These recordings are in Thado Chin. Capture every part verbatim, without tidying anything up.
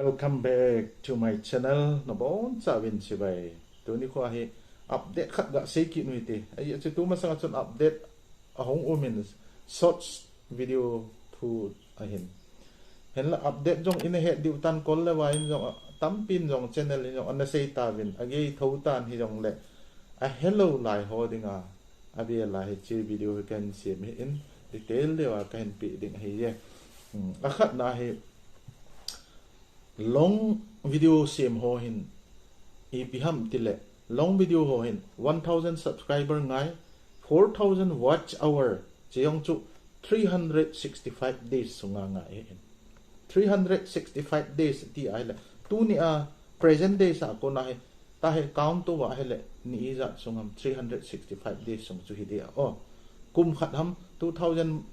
Welcome back to my channel. Nabonchauvin chibai. Tuni kho hi update khat gasei kit u hite. Ahi chu tumasanga chun update ahung umin shorts video thu ahin. Hinla update jong ina het diu tan, kol le vai in jong, tampin jong channel in jong ana sei tauvin, agei thou tan hijongle, ahelou lai ho dinga, avel a hiche video hi kahin sem ahin, detail deuva kahin pe ding ahiye. Hmm, akhatna hi, long video sem ho hin, ipi ham tile, long video ho hin one thousand subscriber ngai, four thousand watch hour, che jong chu three hundred sixty-five days sunga ngai ahin. Three hundred sixty-five days ti ahile, tunia present days a kona hi, tahi count to va ahile, ni ijat sung ham, three hundred sixty-five days sung chu hi dia. O, kum khat ham, two thousand,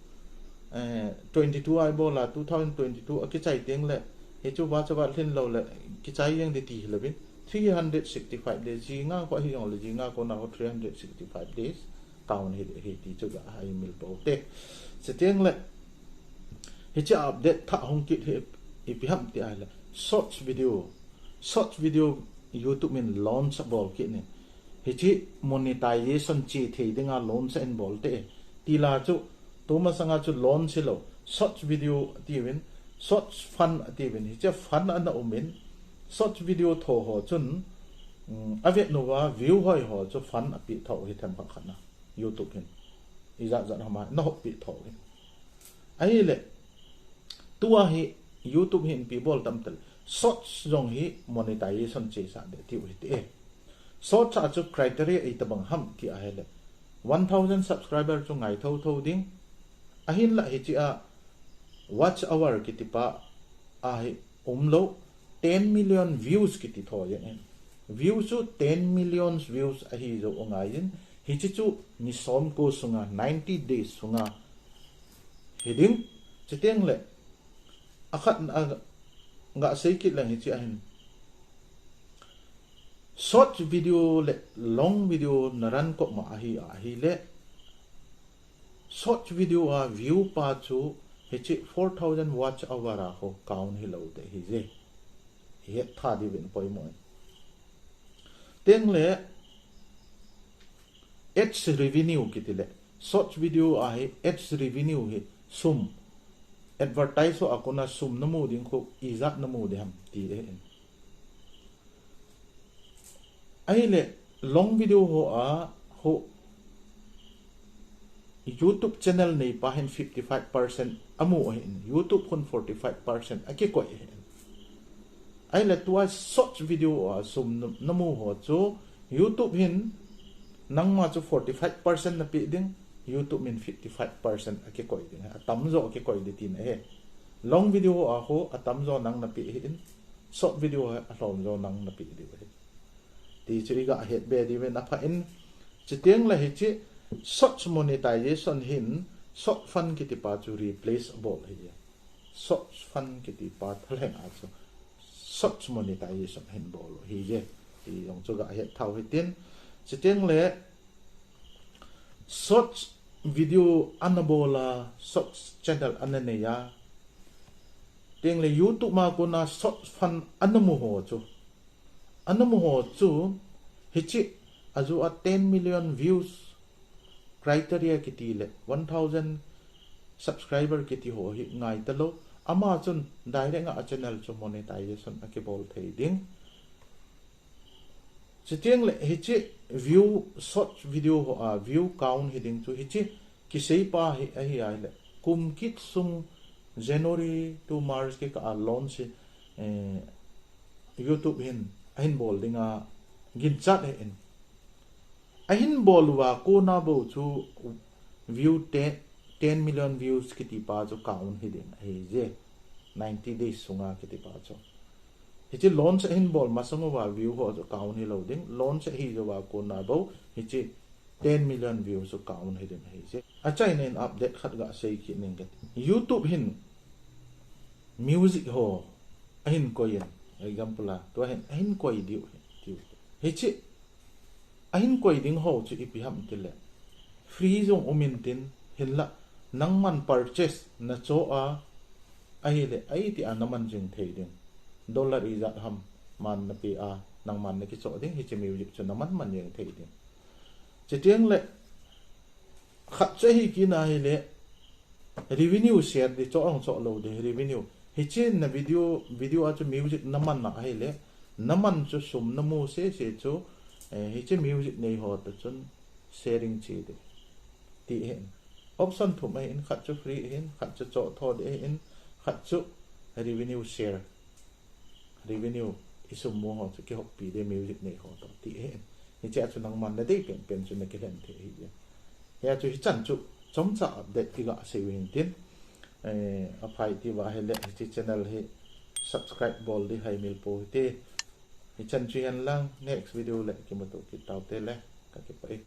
eh, twenty-two a ibola, two thousand twenty-two akichai tengle, hichu va cha va lhin loule, kichai jeng di ti hilouvin, three hundred sixty-five days, jinga kho hijongle, jinga kona kho three hundred sixty-five days, count hi, hi ti chu ga hai mil pou te. Chutengle, hiche update thah hung kit hi, ipi ham ti ahile, shorts video, shorts video YouTube in launch abol kit in. Hiche monetization che thei dinga launch ahin bol te. Tila chu, tumasanga chu launch hilou, shorts video atiuvin, shorts fund atiuvin, hiche fund ana umin, shorts video tho ho chun, um, avet uva view hoi ho chu fund ape thou hi themkhat khatna. YouTube hin. Ijat jat hama, na hop pe thou hin. Ahile, tua hi YouTube hin ipi bol tam tile, shorts jong hi monetization chesa de tiu hite. Shorts a chu criteria itobang ham ti ahile, one thousand subscriber chu ngai thou thou ding. Ahinla hiche a watch hour kiti pa ahi umlou, ten million views kiti thou jeng in. Views chu ten million views ahi jou angaiyin, hiche chu ni som ko sunga, ninety days sunga hiding. Chutengle, akhatna a gasei kit leng hiche ahin. Short video le long video na run kop ma ahi ahile, short video a view pa chu hiche four thousand watch hour a ho count hilou de hije. Ihet tha diuvin poimo in. Tengle ads revenue kiti le, short video a hi ads revenue hi sum, advertise ho a kona sum namu ding kho, ijat namu ding ham ti ahin. Ahile, long video ho a, ho YouTube channel neipa hin fifty-five percent amu ahin, YouTube khun forty-five percent akikoi ahin. Ahile tua short video a sum na, namu ho chu YouTube hin nangma chu forty-five percent nape ding, YouTube in fifty-five percent akikoi ding, atamjo akikoi ding tina ahi. Long video a ho atamjo nang nape ahin, short video a alhomjo nang nape diu ahi. Ti chu iga het be diuvin apha in, chutengle hiche shorts monetization hin short fund kiti pa chu replace abol ahi. Shorts fund kiti pa thalheng a chu shorts monetization ahin bol u ahije. Ti jong chu ga het thau hitin. Chutengle shorts video ana bola, shorts channel ana neiya, tengle YouTube ma kona shorts fund ana mu ho chu, ana mu ho chu, hiche ajou a ten million views criteria kiti le one thousand subscriber kiti ho hi ngai talou. Ama chun direct a channel chu monetization akibol thei ding. Chutengle hiche view, short video ho a view count hiding chu hiche kisei pa hi ahi ahile, kum kit sung January to March kikah a launch hi, eh, YouTube hin ahin bol dinga ginchat ahin. Ahin bol uva kona bou chu view ten, ten million views kiti pa chu count hiding ahije. Ninety days sunga kiti pa chu. Hiche launch ahin bol masang uva view ho chu count hilou ding. Launch ahi jouva kona bou hiche ten million views chu count hiding ahije. Achaina in update khat gasei kit ning kati. YouTube hin music ho ahin koi in, example a, tua hin ahin koi diu ahi, tiu. Hiche ahin koi ding ho chu ipi ham tile, free jong um intin, hinla nangman purchase nacho a ahile, aiti a naman jing thei ding. Dollar ijat ham man napeh a, nangman nakichoh ding, hiche music chu naman man jeng thei ding. Chuteng le, khat chu ahi kit na ahile, revenue share di, choh ahung choh lou di, revenue. Hiche na video, video a chu music naman na ahile, naman chu sum namu sese chu, eh, hiche music neiho toh chun sharing che di. Ti ahin. Option thum ahin, khat chu free ahin, khat chu choh tho di ahin, khat chu revenue share. Revenue, isum mu ho chu kihoppi di music neiho toh ti ahin. Hichea chu nangman nadei penpen chu nakilhen thei ahi. Hia chu hichan chu chomcha update kiga sei u hintin. Eh, aphai tiva ahile hiche channel hi subscribe bol di haimil pou hite. Hichan chu hen lang next video le kimuto kit taute le kakipah e.